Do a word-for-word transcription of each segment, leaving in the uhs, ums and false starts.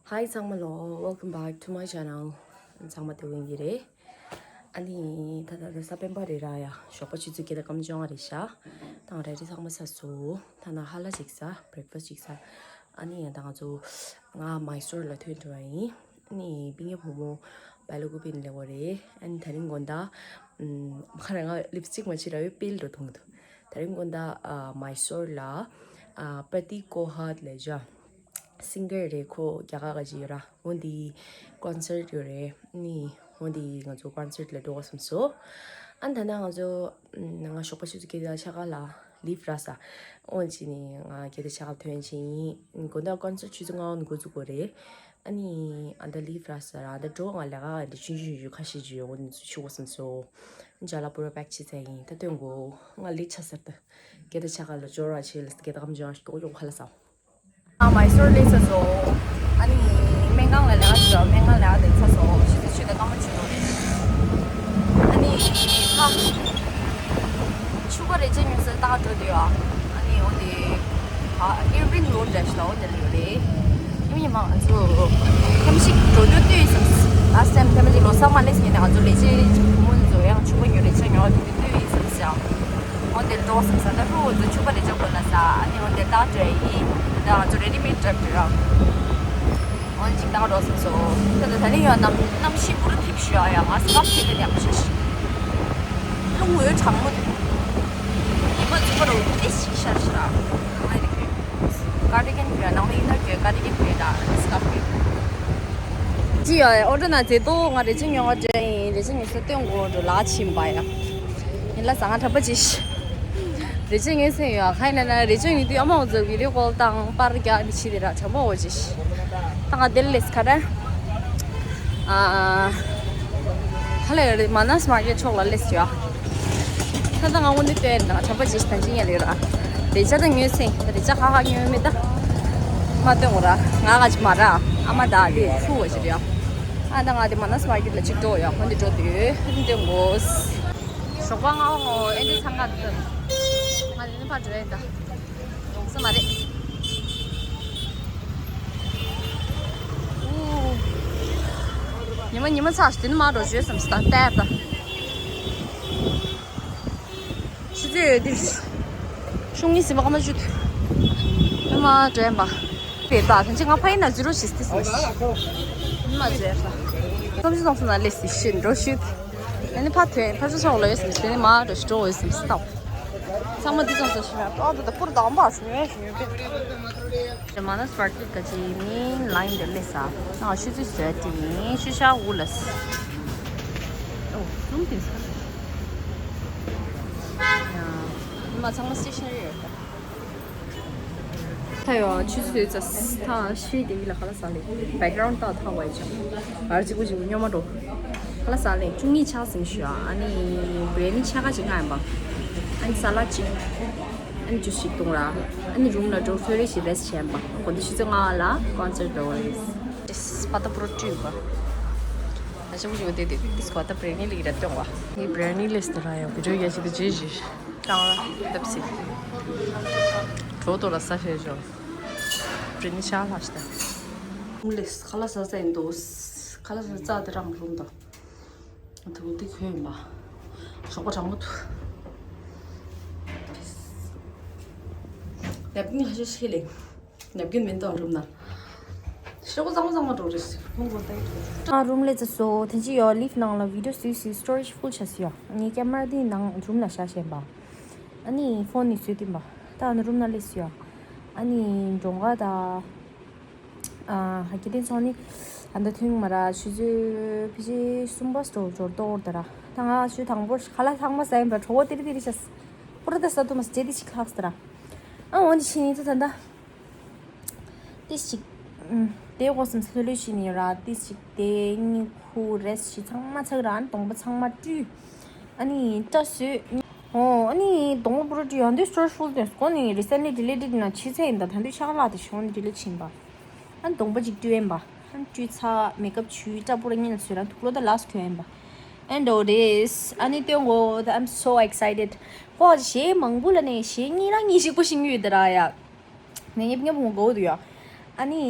Hi ཚང་མ་ལོ། Welcome back to my channel. ཚང་མ་དེ་ཝིང་གི་རེད། ཨ་ནི་ད་ལྟ་རེས་གཟའ་སྤེན་པ་རེད་ར་ཡ། ཞོགས་པ་ཆུ་ཚོད་བརྒྱད་དང་སྐར་མ་བཅོ་ལྔ་རེད་ཤག་ད་ང་རེ་རེ་ཚང་མ་ཚ་སོ། ད་ན་ཧ་ལ་ཅིག་ཟ། བྷི་རེག་ཕ་སི་ཅིག་ཟ། ཨ་ནི་ཡང་ད་ང་ཚོ་ང་མའི་སོར་ལ་ཐོན་འགྲོ་བ་ཡིན། ཨ་ནི་པིན་ཡ་བུ་མོ་བལ་ཀུ་པིན་ལེ་བ་རེད། ཨ་ནི་ད་རིང་དགོང་དག་ཨམ། ཁ་ར་ང་ལིབ་སི་ཊིག་མ་བྱེད་ར་ཡོད་པིལ་འགྲོ་ཐུང་འདུག་ད་རིང་དགོང་དག་ཨ། མའི་སོར་ལ་ཨ། པ་ཏི་ཀོ་ཧ་ལེ་ཇ། སིང་གར་རེད། ཁོ་རྒྱ་གར་ག་ཅིག་ཡོད་ར། འོ་འདི་ཀོན་སར་ཊི་ཡོད་རེད། ནི་འོ་འདི་ང་ཚོ་ཀོན་སར་ཊི་ལ་འགྲོ་བ་བསམ་སོ། ཨ་ད་ནང་ང་ཚོ་ང་ཞོགས་པ་ཆུ་ཚོད་བརྒྱད་དང་ཕྱེད་ཀ་ལ་ལིབ་ར་ས། འོ་ཅི་ནི་ང་བརྒྱད་དང་ཕྱེད་ཀ་ལ་ཐོན་ཕྱིན་ཡིན། དགོང་དག་ཀོན་སར་ཊི་ཆུ་ཚོད་ལྔ་འགོ་འཛུགས་དགོས་རེད། ཨ་ནི་ཨ་ད་ལིབ་ར་ས་ར་ཨ་ད་འགྲོ་ང་ལས་ཀ་འདི་ཆུང་ཆུང་ཆུང་ཁ་ཤས་ཅིག་ཡོད། འོ་འདི་ཚོ་ཆུ་བ་བསམ་སོ། ཇ་ལ་པུ་ར་པེག་བྱེད་ཚར་ཡིན། ད་ཐོན་དགོས། ང་ལིབ་ཆ་ཟེར་ད། བརྒྱད་དང་ཕྱེད་ཀ་ལ་འབྱོར་བ་བྱེད་ལ་བརྒྱད་དང་སྐར་མ་བཅོ་ལྔ་ཞིག་ཡོང་ཁ་ལ་ས། ཨ་མའི་སོར་ལས་ས་སོ། ཨ་ནི་སྨན་ཁང་ལ་ལས་ཀ་བྱོས། སྨན་ཁང་ལས་ཀ་དེ་ཚ་སོ། ཆུ་ཚོད་བཅུ་དང་སྐར་མ་བཅུ་དྲུག་རེད། ཨ་ནི་ཕ་ཕྱུ་པ་རེ་ཅན་ཉོས་ས་ལྟ་ག་འགྲོ་དུས་ཨ། ཨ་ནི་འོ་དེ་ཨ་ཨེ་རི་ཝིན་རོ་ཌི་འདྲ་ཞིག་ལ་འོ་དེ་ལ་ཡོད་རེད། ཡིན་ཡིན་མ་ང་ཚོ་ཐེམ་ཤིག་འགྲོ་དུས་ལྟོས་ཡིན་བསམ། ལ་སི་ཊི་ཊའིམ་ཐེམ་ཤིག་ལོ་གསར་མ་སླེབས་ཉིན་ནས་ང་ཚོ་ལས་བྱེད་བུ་མོ་ཚོ་ཡང་ཕྱུ་པ་ཉོ་རེ་ཅན་ཉོ་དུས་ལྟོས་ཡིན་བསམ་ཟེར། འོ་དེ་འགྲོ་བསམ་ས། ད་ཕྲུ་གུ་ཚོ་ཕྱུ་པ་རེ་ཅན་དགོས་ན་ས། ཨ་ནི་འོ་དེ་ལྟ་འདྲ་ཡིན། ད་ང་ཚོ་རེ་ཌི་མེད་འདྲ་འདྲ་ར། འོ་ཅིག་ད་འགྲོ་བསམ་སོ། ད་ད་ད་ནི་ཡང་གནམ་གནམ་གཤིས་པུ་ར་ཐིབས་ཤོག་ཡ། ང་སྐབས་ཐིབས་ལ་ཡག་པོ་ཤ་ཤི། རླུང་འོད་གྲང་མོ་འདུག་ཉི་མ་ཚུགས་པ་རོ་ཏེ་ཞིག་ཤར་ཤི་ར། ང་རིག་གི་ཀར་ཌི་གན་གྱོན། ནང་ལ་ཨིན་ནར་གྱོན། ཀར་ཌི་གན་གྱོན་དང་སྐར་ཕི་གྱོན། ཅི་ཡ་ཨོ་ཌར་ན་མཛད་དོ། ང་རེ་ཅིག་ཉོ་བ་འདྲ་ཡིན། རེ་ཅིག་ཉོས་ས་སྟོན་དགོས་འགྲོ་ལ་ཕྱིན་པ་ཡ། ཡིན་ལ་ཟ་ང་དྲན་པ་ཅི་ཤི། རེ་ཅིག་ཉོས་ས་ཡོད་ཨ། ཁ་ཡིན་ན་རེ་ཅིག་ཉོས་དུས་ཨ་མ་འོ་ཚོ་བི་ཌི་ཡོ་ཀོལ་དང་པར་རྒྱག་ནི་ཕྱི་དེ་ར་དྲན་པ་འོ་ཅི་ཤི། ད་ང་དེར་སླེབས་ཁ་ར། ཨ། ཧ་ལས་རེད། མ་ནས་མར་ཀེཊ་ཕྱོགས་ལ་སླེབས་ཡོད། ད་ལྟ་ང་དངོས་གནས་བལྟས་ན་དྲན་པ་ཇི་ཞིག་དང་ཅི་ཡང་ལས་ར། དེ་ཅག་ད་ཉོས་སེ་དེ་ཅག་ཁ་ཁ་ཉོས་མེད་ད། མ་སྟོན་གོ་ར། ང་ག་ཅི་མ་ར། ཨ་མ་ད་དེ་ཚུ་བ་ཞིག་རེད། ཨ་ད་ང་དེ་མ་ནས་མར་ཀེཊ་ལ་ཅིག་འགྲོ་ཡོད། ཁོང་དེ་འགྲོ་དུས་སྟོན་དགོས། ཞོགས་པ་ང་འོ་ཨེ་འདྲ་འཚང་ཁ་འདུག་ང་དེ་ནི་ཕར་འགྲོ་ཡིན་ད། ཡོང་ས་མ་རེད། ཉི་མ་ཉི་མ་ཚ་ཞིག་དེ་ནི་མ་འགྲོ་བརྗོད་བསམ་སི་དང་བལྟས་པ། ཆུ་ཚོད་ཡོད་དུས་ཤུང་གཉིས་ཟིན་པ་ཁ་མ་བཅུད་མ་འགྲོ་ཡིན་པ། བེ་ད་ཐན་ཅི་ང་ཕ་ཡིན་ན་ཛི་རོ་ཞིག་སྟེ་སོང་ཞིག་མ་བརྗོད་ལ་བསམ་ཞིག་སོང་སོང་ན་ལས་སི་ཤིན་འགྲོ་ཞུད། ཨ་ནི་ཕ་ཐོན་ཕ་ཚོ་ཕྱོགས་ལ་ཡོད་སམ་ཞིག་ནི་མ་འགྲོ་ཞིག་འགྲོ་འོས་སམ་སི་ཏོག་ཚང་མ་འདི་ཙམ་ས་ཞིག་ན་ཏོག་ཏོ་ཏོ་པུར་དང་པ་སུ་ཡོད་ཞིག་ཡོད་པས། ཇ་མ་ན་སི་པར་ཀེཊ་ག་ཅི་མིན་ལ་ཡིན་དེ་ལས་ས་ང་ཆུ་ཚོད་ཟོས་ཏེ་ཡིན་ཤུ་ཤ་འུ་ལ་སི། ཨོ་ལུང་དེ་ས་ཡ་མ་ཚང་མ་སི་ཊེ་ཤ་ན་རི་ཡོད་ད། ད་ཡོ་ཆུ་ཚོད་ཙ་ཐང་ཤེས་དེ་ཡིན་ལ་ཁ་ལ་ས་ལེ། བེག་གྷ་རའུན་ཌ་ཏག་ཏག་བའི་ཆ་ང་ར་གཅིག་པུ་གཅིག་པུ་སྨྱོ་མ་འགྲོ། ཁ་ལ་ས་ལེ་བཅུ་གཉིས་ཆགས་ཟིན་ཤོག་ཨ་ནི་བི་རི་ཡ་ནི་ཆ་ག་ཅིག་ང་ཡིན་པ། ཨ་ནི་ས་ལ་ཅིག་ཨ་ནི་ཇུས་ཅིག་བཏུང་ར། ཨ་ནི་རུམ་ལ་འགྲོ་ཚོད་རེ་ཞིག་རེ་སི་ཊི་བྱས་པ། དགོང་དྲོ་ཆུ་ཚོད་ལྔ་ལ་ཀོན་སར་ཊི་འགྲོ་རེད། ཏིས་པ་ཏ་པུ་རོ་བཀྲུས་པ། ད་ཆ་བུ་ཞིག་བསྡད་དེ་ཏིས་གོ་ད་བི་རི་ཡ་ནི་ལི་ར་སྟོན་བ། ངའི་བི་རི་ཡ་ནི་ལས་དེ་ར་ཡང་བི་ཌི་ཡོ་རྒྱ་ཆེ་དེ་ཇེ་ཇེ། ཀྲང་ར་ལབ་སི། གྲོ་ཏོ་ལ་ས་ཤེས་ཞོ། བི་རི་ཡ་ནི་ཤ་ལ་ཤ་ད། ལས་ཁ་ལ་ས་ས་ཡིན་དོ། ཁ་ལ་ས་ས་དེ་རང་རུམ་དང་། ད་འདི་ཁོས་ཡིན་པ། ཞོགས་པ་གྲང་མོ་འདུག་ནབ་ཀིན་ཧ་ཤ་ཤེས་ལེ། ནབ་ཀིན་མེད་དོ་རུམ་ན། ཤོག་གཙང་མ་གཙང་མ་འགྲོ་རེད། ཁོང་གོ་ད་ཡིན། ང་རུམ་ལས་ཚ་སོ་ཐེན་ཅི་ཡོ་ལིབ་ནང་ལ་བི་ཌི་ཡོ་སུ་སི་ཊོ་རེཇ་ཕུལ་ཆ་སི་ཡོ། ངའི་ཀེམ་ར་དེ་ནང་རུམ་ལ་ཤ་ཤེས་པ། ཨ་ནི་ཕོན་ནི་སུས་དིན་པ། ད་ཨ་ནི་རུམ་ན་ལས་སི་ཡོ། ཨ་ནི་འགྲོང་ག་ད། ཨ་ཧ་ཀི་ཏེན་སོང་ནི། ཨ་ད་ཐུང་མ་ར་ཆུ་ཚོད་ཕི་ཅི་གསུམ་པ་སྟོ་འབྱོར་ཏོར་ད་ར། ད་ང་ཆུ་དང་པོ་ཁ་ལག་ཚང་མ་ཟ་ཡིན་པ་གྲོ་བོ་ཏིར་ཏིར་ཤ། པུ་ར་ད་ས་དུ་མ་ཟ་ཇེ་ཏི་ཞིག་ལྷག་ས་ད་ར། ཨ་འོ་ནི་ཕྱི་ཉིན་ཚོ་ད་ད། ཏི་ཞིག་ཨུམ། དེ་གོ་སམ་སི་ལྷོད་ལྷོད་ཞིག་ནི་ར་ཏི་ཞིག་དེ་གཉིད་ཁུག་རེས་ཞིག་ཚང་མ་ཚག་ར་ཨ་ནི་གདོང་པ་ཚང་མ་བཀྲུས། ཨ་ནི་སྐྲ་བཟོས། ཨོ་ཨ་ནི་གདོང་པ་པུ་ར་བཀྲུས་ཡང་དེ་སི་ཊོ་རེཇ་ཕུལ་དེ་གོ་ནི་རི་སེན་ལི་ཌི་ལི་ཊི་ཌི་ན་ཕྱི་ཚེ་ཡིན་ད་ད་དུས་ཆག་ལག་དེ་ཤོང་ཌི་ལི་ཊི་ཕྱིན་པ། ཨ་ནི་གདོང་པ་ཅིག་བཀྲུས་ཡིན་པ། ཨ་ནི་བཀྲུས་ཚ་མེག་ཨབ་བྱུས་སྐྲ་པུ་ར་གཉིད་ལ་བཟོས་ར་དུག་ལོག་ད་ལགས་སུ་ཐོན་ཡིན་པ། And all this ཨ་ནི་སྟོན་གོ་ད། I'm so excited. ཁོ་གཞས་མང་པོ་ལ་ནས་གཞས་གཉིས་རང་གཉིས་ཤིག་པོ་ཤིང་ཡོད་ད་ར་ཡ། ནས་ངེབ་ངེབ་ངོ་གོ་དུ་ཡ། ཨ་ནི།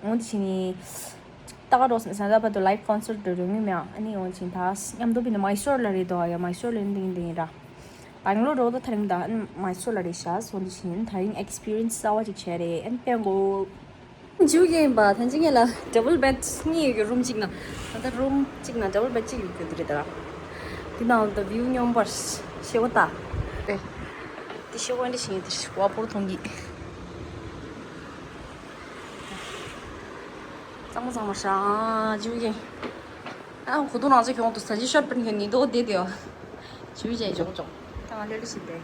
འོང་དེ་བྱས་ནས་ད་ག་རོགས་སམ་ས་ད་བར་དུ་ལའིབ་ཀོན་སར་དུ་རོལ་ངེས་མེད། ཨ་ནི་འོང་དེ་བྱས་ནས་ད་མཉམ་དུ་བིན་ན་མའི་སོར་ལ་རེད་དོ། ཡ་མའི་སོར་ལ་རེད་འདི་འདི་ར། བང་ལོར་རོགས་ད་ཐ་རིང་ད་ཨ་ནི་མའི་སོར་ལ་རེད་ཤག་འོང་དེ་བྱས་ནས་ད་རིང་ཨེག་སི་པི་རི་ཡན་སི་གསར་པ་ཅིག་བྱས་རེད། ཨ་ནི་དཔེ་མགོ་འཇུ་གི་ཡིན་པ། ཐན་ཅི་ངེད་ལ་ཌབ་བལ་བེད་གཉིས་ཡོད་གི་རུམ་གཅིག་ན། ད་ལྟ་རུམ་གཅིག་ན་ཌབ་བལ་བེད་གཅིག་ཡོད་གི་འདི་རེད་ད། འདི་ནང་ད་བིའུ་སྙོམས་པར་ཤེས་པ་ད། ཨེ། འདི་ཤེས་པ་འདི་ཤེས་ཡོད་དེ་བ་ཕོར་མཐོང་གི། གཙང་མ་གཙང་མ་ཧྲ་འཇུ་གི། ཨ་གོ་དུ་རང་ཚོ་གྱོང་དུ་ས་ཅི་ཤོར་པིན་གི་ནི་དོ་དེ་དེ་བ། འཇུ་གི་ཅན་ཅོག་ཅོག་ད་ང་ལེ་ལེ་ཞིག་དེ།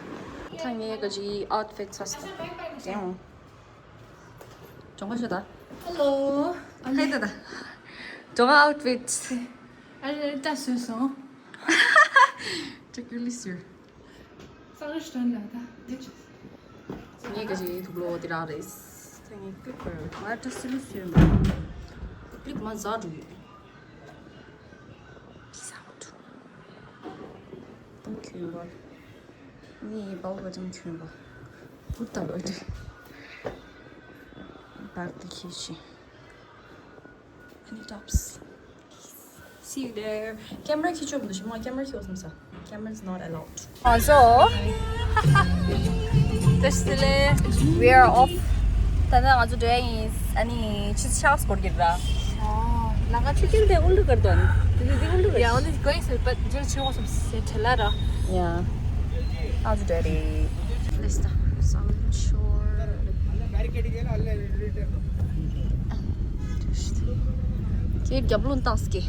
ད་ངས་ག་ཅི་ཨའུ་ཊི་ཕིཊ་ཚ་སྟེ། ཡང་། ཇོང་ག་ཤོད་ད། Hello. ཧེ་ད་ད། ཇོང་ག་ཨའུ་ཊི་ཕིཊ། ཨ་རེ་ད་སོས་སོང་། ཅིག་ཀུ་ལི་སུར། སང་རིས་དོན་ལ་ད་དེ་ཅི། ངས་ག་ཅི་ཐུག་ལོ་དེ་རག་རེད། ད་ངས་ཀུ་པར་ང་ད་སི་ལུ་སུར་མ། ལིབ་མ་ཟ་འགྲོ་ཡོད། ས་འགྲོ། ཏང་ཁྱོད་པ། ངའི་པའོ་ག་ཅང་ཁྱོད་པ། བུ་ད་བ་དེ། བར་དེ་ཁྱེད་ཤི། Any tops? See you there. Camera ཁྱེར་ཆོག་མི་འདུག་ཞིག་མ་camera ཁྱེར་བ་སམ་ས། Camera is not allowed. Also, this delay, we are off. ད་ནི་ང་ཚོ་འགྲོ་ཡ་ཡིན། ཨ་ནི་ཆུ་ཚོད་ཕྱག་སྐོར་གྱི་ར། ལ་ང་ཆུ་ཆེན་དེ་ཨུ་ལུ་གར་དོན། དེ་དེ་ཨུ་ལུ་གར། Yeah, only going to, but just chill some set ལ་ར། Yeah. ང་ཚོ་འགྲོ་རེད། Let's stop. Southern Shore. ཁྱེད་རྒྱབ་ལོན་བཏང་སྐྱེ།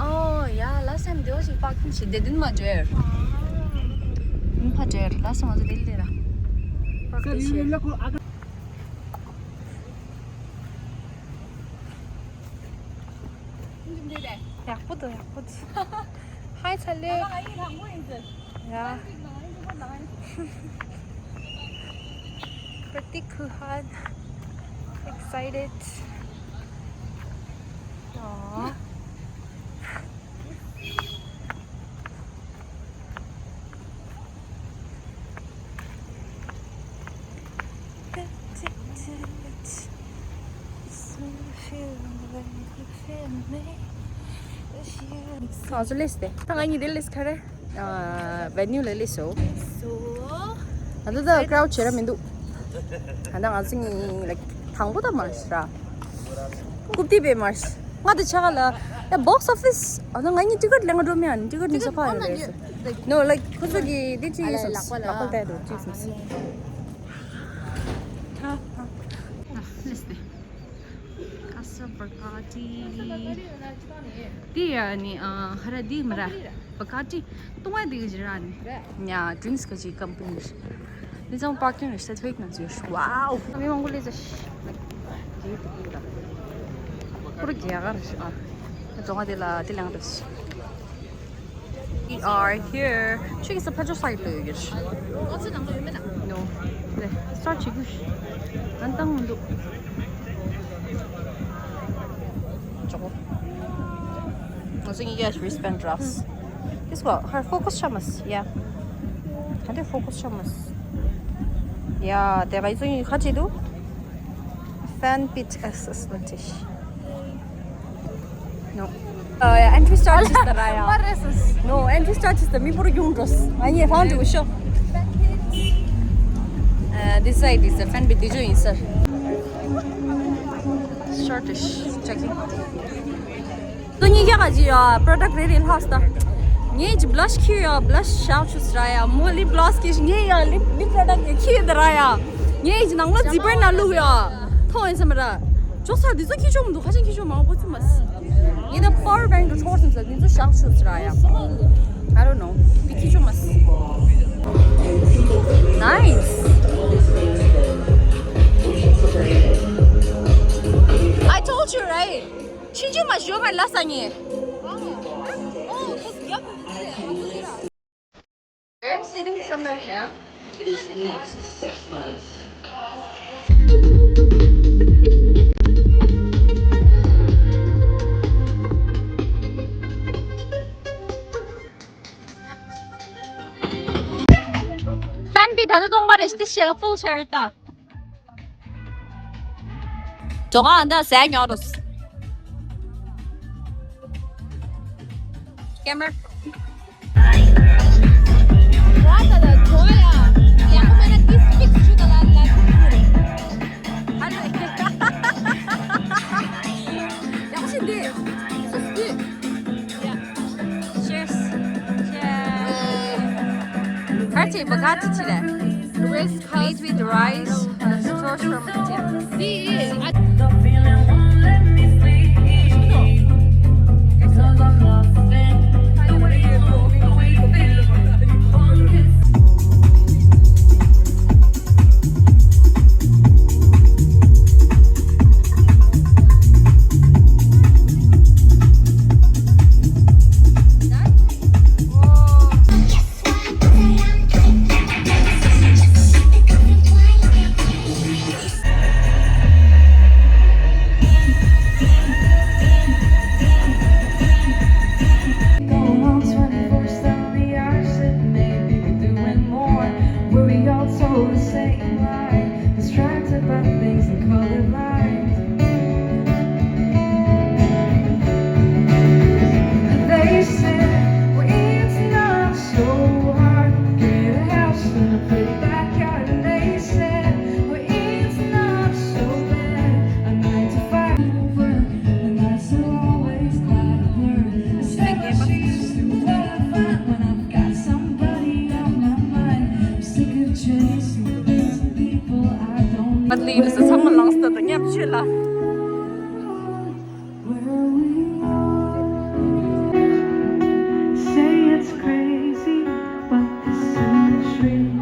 ཨོ་ཡ། ལ་སེམས་དེ་བ་ཞིག་པག་ཏིན་ཞིག་དེ་དུན་མ་འཇོར། མ་འཇོར། ལ་སེམས་ང་ཚོ་དེ་ལས་ར། པག་ཏིན་ཞིག་ཡག་པོ་འདུག་ཡག་པོ་འདུག Hi, Charlie. Yeah. Pretty cool, hot. Excited. Aww. ང་ཚོ་སླེབས་ཏེ། ད་ང་གཉིས་དེ་སླེབས་ག་རེ། ཨ། venue ལ་སླེབས་སོང་། ད་ལྟ་ད་crowd བྱེད་ར་མི་འདུག་ད་ལྟ་ང་ཚོ་གཉིས་like དང་པོ་ད་མ་རེད་ར། རྐུབ་སྟེགས་པས་མ་རེད། ང་དེ་ཆ་ག་ལ་ཡ་box office ཨ་ད་ང་གཉིས་ཊི་ཀེཊ་ལེན་ག་འགྲོ་མི་ཡང་ཊི་ཀེཊ་ནི་ས་ཕ་ཡོད་རེད། No, like ཁོ་ཚོ་གི་དེ་ཅི་ཡོད་སམ། ལག་པ་ལ་ལག་པ་ལྟ་ཡ་འདུག་ཅི་སམ། སླེབས་ཏེ། Casa Bugatti. དེ་ཡ་ནི་ཨ་ཧ་ར་དེ་མ་ར། Bugatti. ཏུང་བ་དེ་གི་ཇི་ར་ནི། ཡ་drinks གི་ཅི་company རེད། ནི་ཚང་parking རེད་ས་ཐོག་ན་ཅི། Wow. མི་མང་པོ་སླེབས་ས་ཞིག་ལ། ཡེ་དེ་གི་ལ། པུར་རྒྱ་གར་རེད་ཨ། ཏུང་བ་དེ་ལ་དེ་ལང་རེད། We are here. ཁྱོད་ཀྱི་ས་ཕ་ཇོ་སའི་ལོ་ཡོད་རེད། ང་ཚོ་ནང་ལ་ཡོད་མེད་ན། No. ལེ། start བྱེད་དགོས། ང་བཏང་མི་འདུག་ཇོ་གོ། ང་ཚོ་གཉིས་ཀ་wristband རག Guess what? ཧར་focus བྱ་མ་སི། Yeah. ཧ་དེ་focus བྱ་མ་སི། Yeah. དེ་ག་ཡི་ཚོ་གཉིས་ཁ་བྲིས་འདུག Fan pit access ལ་བྲིས། No. ཨ། entry charges ད་ར་ཡ། No, entry charges ད་མི་པོར་ཡོང་འགྲོ། ཨ་ཡེ་ཧང་འགྲོ་ཤོ། Uh, this side is the fan pit. དེ་ཇོ་ཡིན་སར། Shortish checking. ཁྱེད་གཉིས་ཀ་ག་ཅི་ཡ་product རེ་རེ་ལྷག་སྟ། ངས་ཅི་blush ཁྱེར་ཡ། blush བཞག་ཆུ་སྲ་ཡ། མོ་lip gloss ཁྱེར། ངས་ཡ་lip lip product ཡ་ཁྱེར་ད་ར་ཡ། ངས་ཅི་ནང་ལ་zipper ན་བླུག་ཡ། ཐོང་ཡིན་སམ་ར། ཅོ་ས་འདི་ཚོ་ཁྱེར་ཆོག་མི་འདུག་ཁ་ཆེན་ཁྱེར་ཆོག་མང་པོ་ཚུད་མ་སི། ངས་ད་power bank དུ་འཁྱོར་སམ་ས་འདི་ཚོ་བཞག་ཆུ་སྲ་ཡ། I don't know. འདི་ཁྱེར་ཆོག་མ་སི། Nice. I told you, right? ཆུང་ཆུང་མ་ཞོ་མ་ལ་ས་ངེ། We're sitting somewhere here. It is next six months. Fan pit ད་ནི་གཏོང་པ་རེ་ཞིག་ཤེས་full share ད། ཇོ་ཁང་འདི་ཟས་ཉོ་རོགས། Camera. Brother, Joya. Yeah, I'm gonna this fix you the last last. Hello. Yeah, what's in this? What's this? Yeah. Cheers. Cheers. Party, bagati chile. With Meat with rice, uh, sauce from India.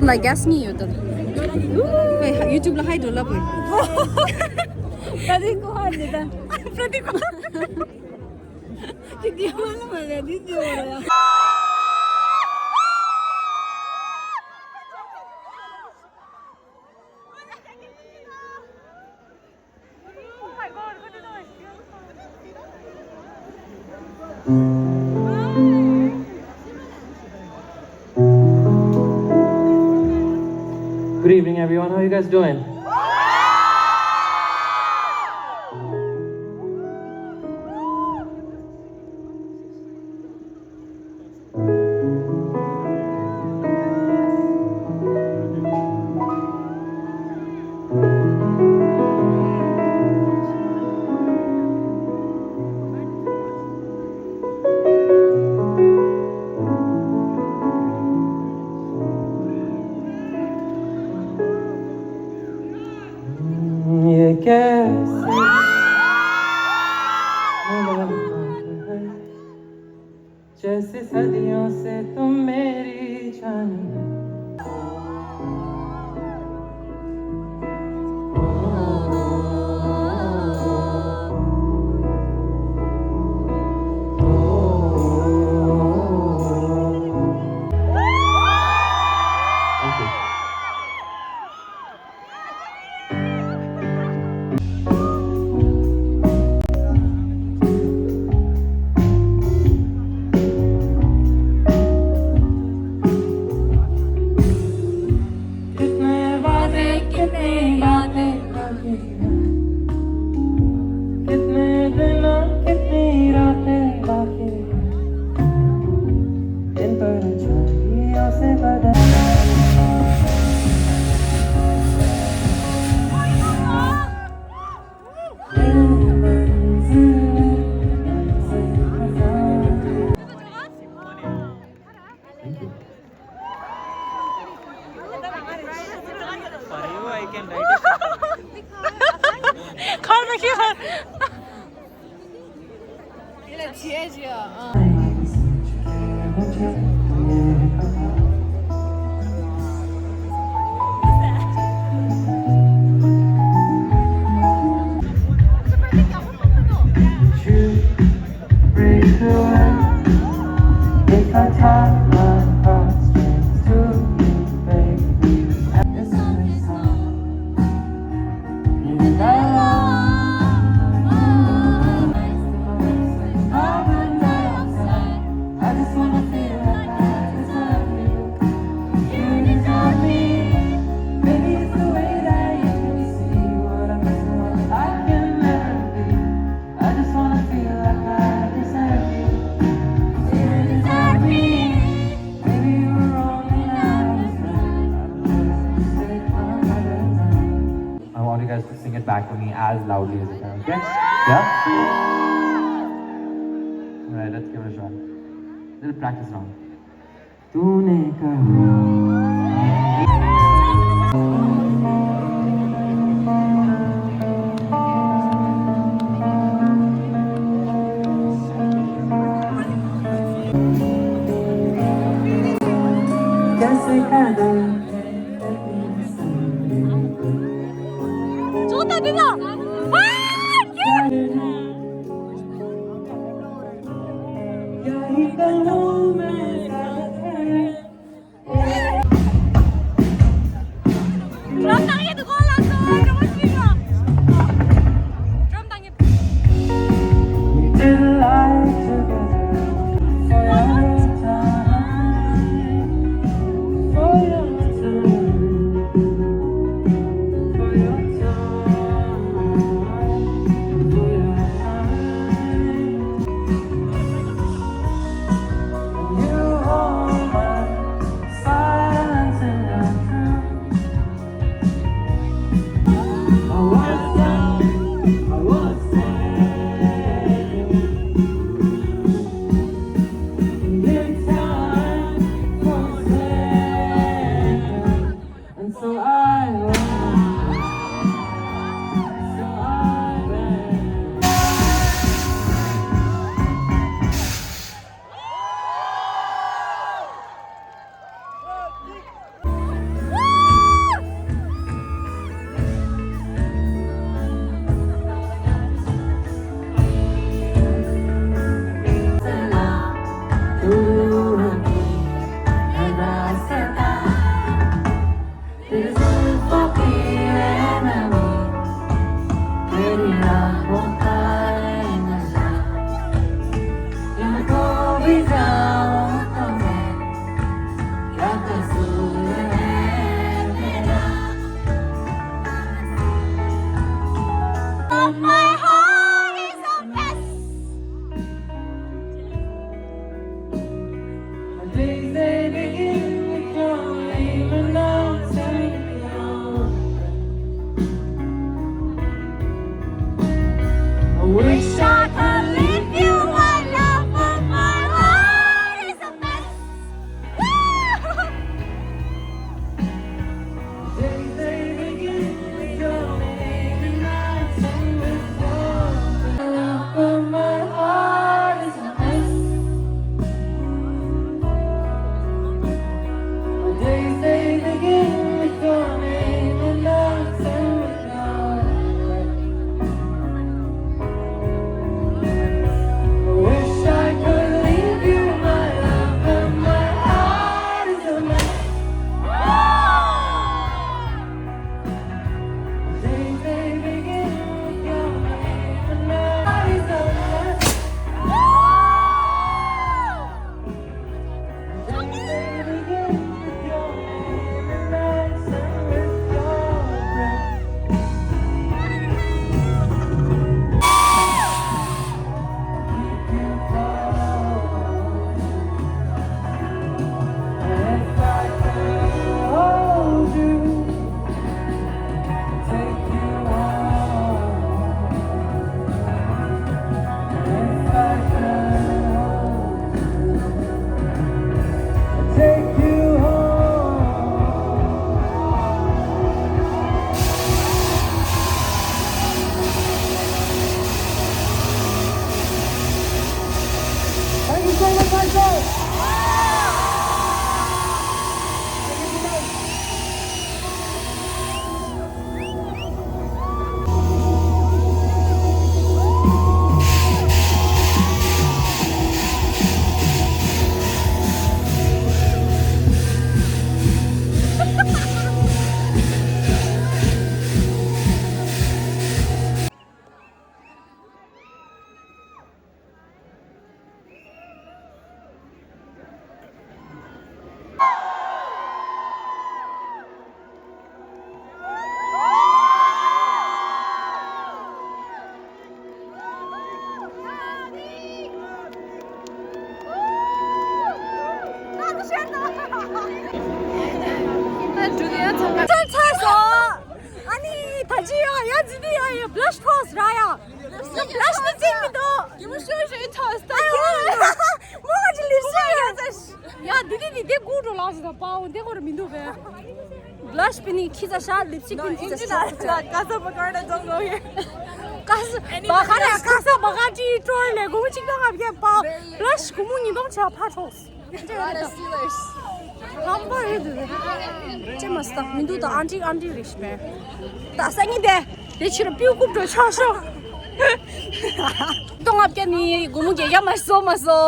ལ་རྒྱ་སྨྱི་ཡོད་དམ། ཨུ། ཡུ་ཊུབ་ལ་ཧའི་འགྲོ་ལབ་དགོས། ད་དེ་ཀོ་ཧ་ནི་ད། ད་དེ་ཀོ་ཧ། དེ་དེ་ཧ་ལ་མ་ལ་དེ་དེ་ཧ་ལ། Good evening, everyone. How you guys doing? जैसे सदियों से तुम मेरी जानी। कितने वादे, कितनी यादें बाकी हैं, कितने दिन और कितनी रातें बाकी हैं, इन परछाइयों से बदल। If I tie my heartstrings to you, baby, and this is my song. You know, carbon dioxide, I just wanna feel like I deserve you. Loudly as you can, okay? Yeah? Alright, let's give it a shot. Little practice round. तूने कहा कैसे कदम ཚར་སོང་། ཨ་ནི་ད་ ཅི་ཡ་ཡ་ཛི་དི་ཡ་ཡ་བླ་ཤི་ཐོགས་ར་ཡ། བླ་ཤི་ནི་ཅི་མི་འདུག་ཡི་མོ་ཤོ་ཤོ་ཐོགས་ད་ཡ། མོ་ག་ཅི་ལི་ཤི་ཡ་ཡ། ཡ་དི་དི་དི་དི་གུ་འགྲོ་ལགས་ཟེར་ད་པའོ་དེ་གོ་ར་མི་འདུག་བས། བླ་ཤི་པི་ནི་ཁི་ཙ་ཤ་ལིབ་སི་ཀིན་ཁི་ཙ་ཤ། ཀ་ས་བ་ག་ར་ཛོང་ཛོང་ཡེ། ཀ་ས་བ་ག་ར་ཀ་ས་བ་ག་ཅི་ཀྲོལ་ལེ་གོ་མོ་ཅིག་ཏོ་ང་བ་ག་པའོ་བླ་ཤི་གོ་མོ་ཉིས་སྟོང་ཆ་ཕ་ཐོགས། ལམ་པ་རེད་འདུག་ཅེ་མ་སྟག་མི་འདུག་ད་ཨན་ཏི་ཨན་ཏི་རེད་ཤི་པས། ད་སང་ཉིན་དེ་དེ་ཕྱིར་པིའུ་ཀུབ་འགྲོ་ཆོག་ཤོག་སྟོང་ལྔ་བརྒྱ་ནི་སྒོར་མོ་བརྒྱད་བརྒྱ་མ་བཟོ་མ་བཟོ།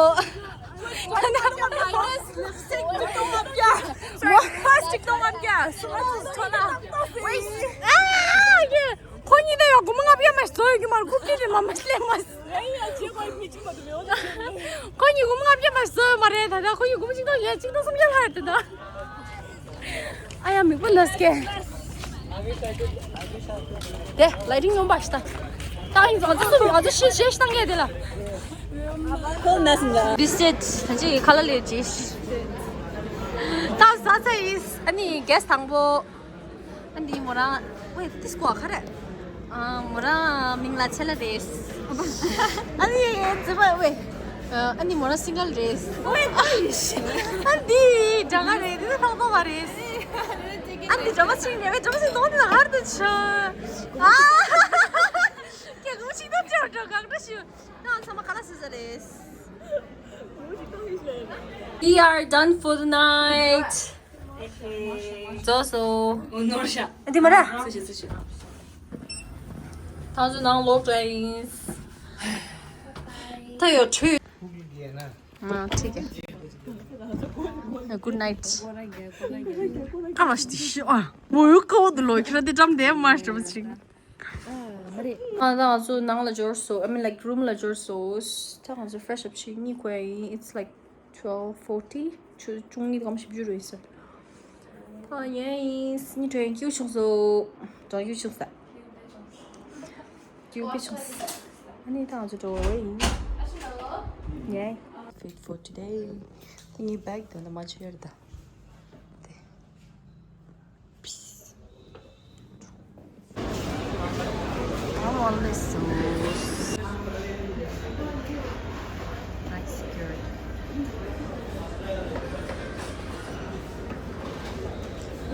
ཁོ་གཉིས་ད་ཡོད་སྒོར་མོ་ལྔ་བརྒྱ་མ་བཟོ་ཡོད་རྒྱུ་མ་རེད། རྐུབ་སྟེགས་རེད་མ་མ་སླེབས་མ། ཁོ་གཉིས་སྒོར་མོ་ལྔ་བརྒྱ་མ་བཟོ་ཡོད་མ་རེད། ད་ལྟ་ཁོ་གཉིས་སྒོར་མོ་གཅིག་སྟོང་ཡ་གཅིག་སྟོང་སུམ་བརྒྱ་ལྷག་ཡོད་ད། ཨ་ཡ་མིག་པོ་ལ་སྐྱེ། དེ་ལའི་ཊིང་ཡོང་པ་ཞིག་ད། ད་ཡིན་ཙང་ང་ཚོ་ང་ཚོ་ཤེས་ཤེས་བཏང་གི་དེ་ལ། ཁོ་ན་སིང་ག་བི་སི་ཊི་ད་ཅི་ཁ་ལ་ལས་ཅི། ད་ཟ་ཚ་ཡིས་ཨ་ནི་གེ་སི་དང་པོ། ཨ་ནི་མོ་རང་ཝེ་ཏིས་ཀོ་ཁ་རེད། ཨ་མོ་རང་མིང་ལ་ཆེ་ལ་རེད། ཨ་ནི་ཛི་མ་ཝེ། ཨ་ནི་མོ་རང་སིང་གལ་རེད། ཝེ་ཨ་ནི་དྲ་ག་རེད་དེ་ཐོག་ཐོག་པ་རེད། ཨ་ནི་འདྲ་མ་ཆིང་རེད་བས་འདྲ་མ་ཆིང་དོང་དེ་ལ་ཧར་དུ་ཆོ། ཨ་ཁྱེད་ཀོ་ཆིང་དོ་ཅོ་ཅོ་གང་འདྲ་ཞུ། ང་ཚང་མ་ཁ་ལ་སི་ཟ་རེད། We are done for the night. རྫོགས་སོ། འདི་མ་ར། ད་ཚོ་ནང་ལོག་འགྲོ་ཡིན། ད་ཡོད་ཁྲུས། ཨ་ཁྲུས་ཀྱི། Good night. ཨ་མ་ཤི་ཤི་ཨ། མོ་ཡོད་ཀ་བོ་དུ་ལོ་ཁྱེད་རང་དེ་འགྲམ་དེ་མ་ཤི་མ་ཤི། ཨ་ད་ང་ཚོ་ནང་ལ་འབྱོར་སོ། I mean, like, room ལ་འབྱོར་སོ། ད་ང་ཚོ་fresh up བྱེད་གཉིད་ཁུག་ཡ་ཡིན། It's like twelve forty. ཆུ་ཆུང་ངུ་གམ་ཞིབ་འཇུག་རེད་ཟེར། ད་ཡིན་ཡིན་སི་ནི་དྲན་སྐྱིད་བྱུང་སོ། དྲན་སྐྱིད་བྱུང་ས། སྐྱིད་པའི་བྱུང་ས། ཨ་ནི་ད་ང་ཚོ་འགྲོ་བ་ཡིན། ཡེ། Fit for today. དེ་ངའི་bag དེ་ལ་མ་ཆུ་ཡར་ད། དེ། Peace. I'm on this sauce. Nice girl.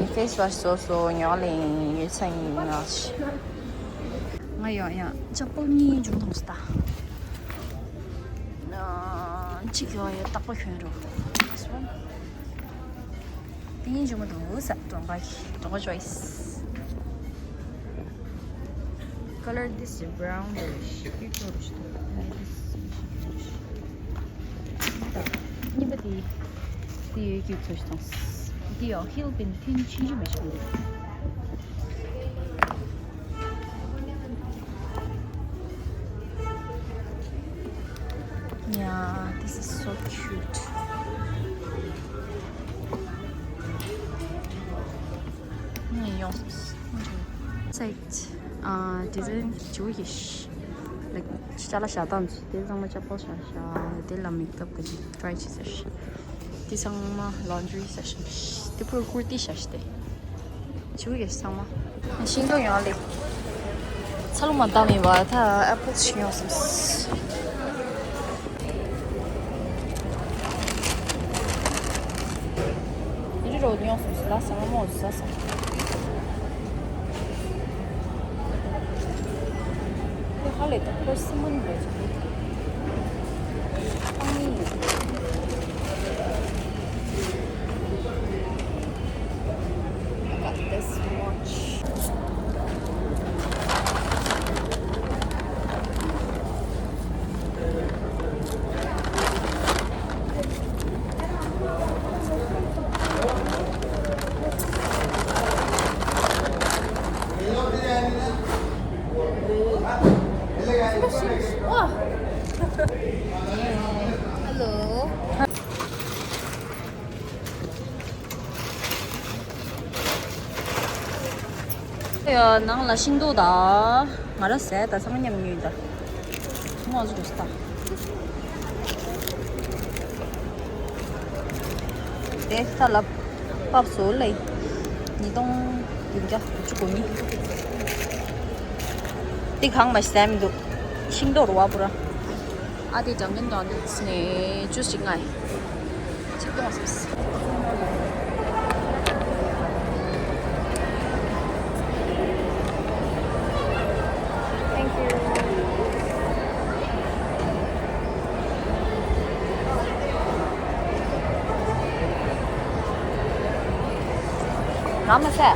ངས་face wash བཟོས་སོང་། ཉོ་ལེ་ཡོད་ཚ་ཡིན་ང་ཞིག་ང་ཡོང་ཡང་ཅག་པོ་གཉིས་འཇུག་འདུག་སྟ། གཅིག་ཡོང་ཡོད་རྟག་པར་གྱོན་རོགས། དེ་ཡིན་འཇུག་མ་འདུག་ས། གྲོང་པ་གྲོང་པ་choice། Color this is brown. This is གཉིས་པ་དེ་དེ་ཡོད་ཀྱི་ཚོ་ཞིག་དང་། དེ་ཡང་heel pin ཐིན་ཆིན་ཆིན་མ་ཞིག་འདུག Yeah, this is so cute. ངས་ཡོང་སོང་། Site. ཨ་design བྱུ་ཡིས། Like ཅ་ལག་བཞག་སྟངས་དེ་ཚང་མ་ཅ་པོ་བཞག་བཞག་དེ་ལ་makeup ག་ཅིག་try བྱེད་ཟེར། དེ་ཚང་མ་laundry section། དེ་པུར་ཀུར་ཏི་བཞག་སྟེ། བྱུ་ཡིས་ཚང་མ། ཤིང་ཏོག་ཡོང་ལེ། ཚ་ལུ་མ་བཏང་མིན་པ་ད་apple ཞིག་ཡོང་སོང་། ཡིན་རོ་ཉོ་སོང་ལ་ས་མོ་ཟ་ས། ཧ་ལས་ད་ཁོ་སི་མོན་རེད། ཨ་ནི། Got this watch. Hello. ཡ་ནང་ལ་ཤིང་ཏོག་དང་ང་ར་ཟས་དང་ཚང་མ་མཉམ་ཉོས་ད། མོ་ཨ་ཟུ་རུ་སྟ། དེ་ད་ལ་པབ་སོ་ལེ། ཉིས་སྟོང་བདུན་བརྒྱ་དགུ་བཅུ་གོ་གཉིས། འདི་གང་མ་ཟས་མི་འདུག་ཤིང་ཏོག་རུ་བ་པུ་ར། ཨ་དེ་ལྡང་གིན་ལྡང་གིན་ནས་ཅུས་ཅིག་ང་ཡིན། ཅིག་ཏོང་ཟེར། Thank you. རང་མ་ཟས། ཡ།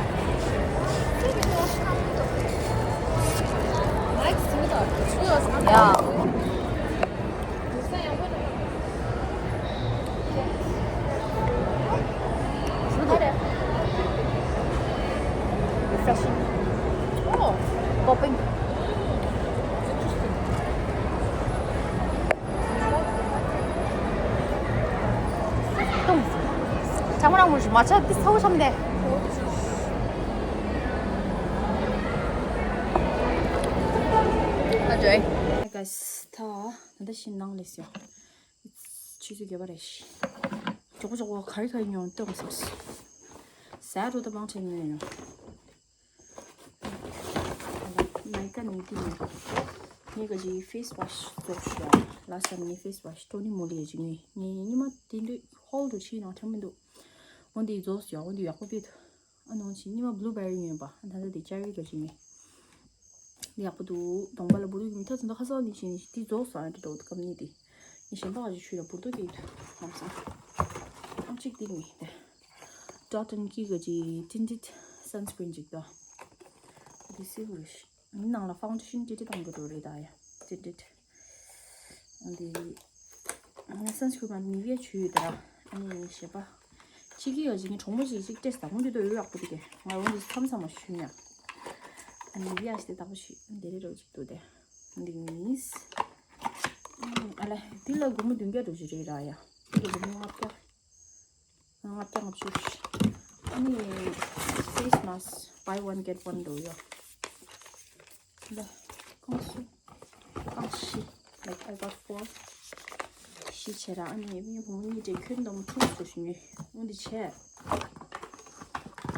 Refreshing. Oh, popping. ཏོང་ཙེ། ཚང་མ་རང་ངོ་ཞིག་མ་ཆགས་ཏེ་ཚ་བོ་ཆམ་དེ། Hi guys, ད་ད་ལྟ་ཤིང་ནང་ལས་སོ། ཆུ་ཚོད་བརྒྱད་པ་རེད་ཤི། མགྱོགས་པོ་མགྱོགས་པོ་ག་རེ་ག་རེ་ཉོ་ལྟོས་ཟེར། ཟ་རུ་ད་མང་ཆེ་ཉོས་ཡོང་། མའི་ཀ་ནི་དེ་ནི་ངས་ག་ཅི་face wash བཙོག་ཤོག་ལ་སམ་ནི་face wash ཏོ་ནི་མོ་ལི་ཡ་ཅིག་ངས་ངས་ཉི་མ་དེ་འདྲ་ཧོལ་དུ་ཕྱིན་ནང་ཁྲམ་མི་འདུག་འོན་ཏེ་རྫོགས་ཡོང་འོན་ཏེ་ཡག་པོ་བེད། ཨ་ནང་ཕྱིན་ཉི་མ་blue berry ཡོད་པ་ཨ་ད་ད་དེ་ཅ་རི་ག་ཅི་ངས་འདི་ཡག་པོ་འདུག་གདོང་པ་ལ་འབུར་དོ་གི་མི་ཐ་ཚོ་འདི་ཁ་སང་ནི་ཕྱིན་དེ་རྫོགས་སོང་ཨ་འདྲ་འདུག་སྐམ་ནི་དེ་ངས་གཞན་པ་ག་ཅི་ཆུ་ལ་འབུར་དོ་གི་ལམ་སང་ཐང་གཅིག་དེ་ངས་དེ། Dot and Key གི་ཅི་tinted sunscreen ཅིག་དང་། འདི་སིལ་བུ་ཞིག་ནང་ལ་foundation ཏི་ཏི་བཏང་གི་འགྲོ་རེད་ད་ཡ། tinted འདི་ང་sunscreen མ་Nivea ཆུ་ཡོད་ད་ར། ཨ་ནི་ཞེས་པ། ཕྱི་གི་ཡོད་ཅིག་ངའི་གྲོགས་མོ་ཅིག་ཅིག་སྤྲད་ས་མོ་འདི་དོ་ཡོད་ཡག་པོ་འདི་གས་ང་འོང་འདི་མཚམས་མཚམས་མ་ཞུ་ཉ། ཨ་ནི་Nivea ཞེས་དེ་དག་པོ་ཞིག་འདི་རེད་རོ་ཅིག་འདུག་དེ། འདི་ནིས། ཨ་ལ་འདི་ལ་སྒོར་མོ་བདུན་བརྒྱ་འགྲོ་ཞིག་རེད་ར་ཡ། འདི་ལ་སྒོར་མོ་ལྔ་བརྒྱ། ལྔ་བརྒྱ་ལྔ་བཅུ། ཨ་ནི་face mask buy one get one འགྲོ་ཡོད། ལ་ཀོང་སུ་ཀོང་ཤི། Like I got four. ཤི་ཆེ་ར་ཨ་ནི་ངའི་བུ་མོ་གཉིས་དེ་ཁྱོད་འདམ་ཁྲུག་སུ་ཞུ་ཉོས་འོན་ཏེ་ཆེ།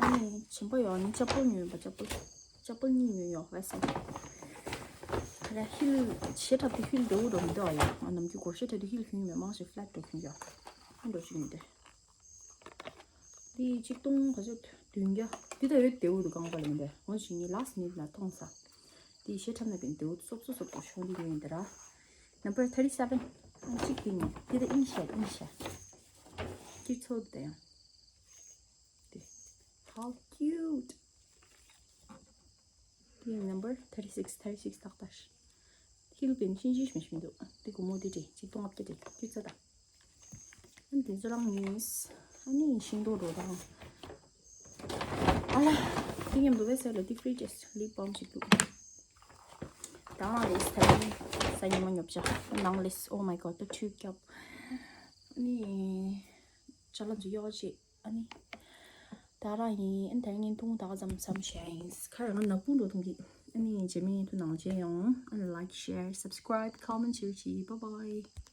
ཨ་ནི་ཆེན་པོ་ཡོད་ནི་ཅ་པོ་ཉོས་པ་ཅ་པོ་ཅ་པོ་གཉིས་ཉོས་ཡོད་བས་སམ། ཁ་ལ་ཧིལ་ཞེ་ཁྲབ་དེ་ཧིལ་འདྲ་བོ་འགྲོ་མི་འདུག་ཡ། ང་ནམ་རྒྱུན་སྒོར་ཞེ་ཁྲབ་དེ་ཧིལ་ཁྱོད་ཉོས་མང་ཞིག་flat འགྲོ་ཁྱོད་ཡ། ཨ་འགྲོ་ཞུ་ཉོས་དེ། འདི་ཆིག་སྟོང་ག་ཚོད་བདུན་བརྒྱ། འདི་ད་ཡོད་བདེ་བོ་འདུག་གང་པ་ལ་མི་འདྲ་འོ་ཞིག་ངས་last minute ལ་མཐོང་ས། འདི་ཞེ་ཁྲབ་ན་བན་བདེ་བོ་སོབ་སོ་སོབ་སོ་ཤོང་འདི་ཡོད་འདི་ར། Number thirty seven ཨང་གཅིག་འདི་ངས་འདི་ད་ཨིན་ཤ་ཨིན་ཤ། སྤྱི་ཚོགས་འདི་ཡང་འདི། How cute. འདི་number thirty six thirty six ཏག་ཏག་ཤི། ཧིལ་པན་ཤིན་ཅི་ཤི་མི་ཤི་མི་འདུག་འདི་སྒོར་མོ་འདི་འདྲ་ཆིག་སྟོང་ལྔ་བརྒྱ་འདྲ་སྤྱི་ཚོགས་དང་། ཨ་འདི་ཚོ་རང་ཉིས། ཨ་ནི་ཤིང་ཏོག་རོ་དང་། ཨ་ལ། འདི་མཉམ་དུ་བས་ལ་འདི་free ཅེས་lip balm ཞིག་འདུག་ད་རང་ལས་ས་ཉི་ས་ཉི་མ་ཉོབ་ཅག་ནང་ལས། Oh my god ད་ཁྲུས་སྐྱབས། ཨ་ནི། ཅ་ལག་ཚོ་གཡོག་བྱེད། ཨ་ནི། ད་རང་ཡིན་ཨ་ནི་ད་རིང་བརྙན་ཐུང་ད་ག་ཙམ་བསམ་བྱས་ཡིན། ཁ་རང་ནག་པོ་འགྲོ་ཐུང་གི། ཨ་ནི་རྗེས་མའི་བརྙན་ཐུང་ནང་མཇལ་ཡོང་། ཨ་ནི་like share subscribe comment བྱེད་ཅིག bye bye.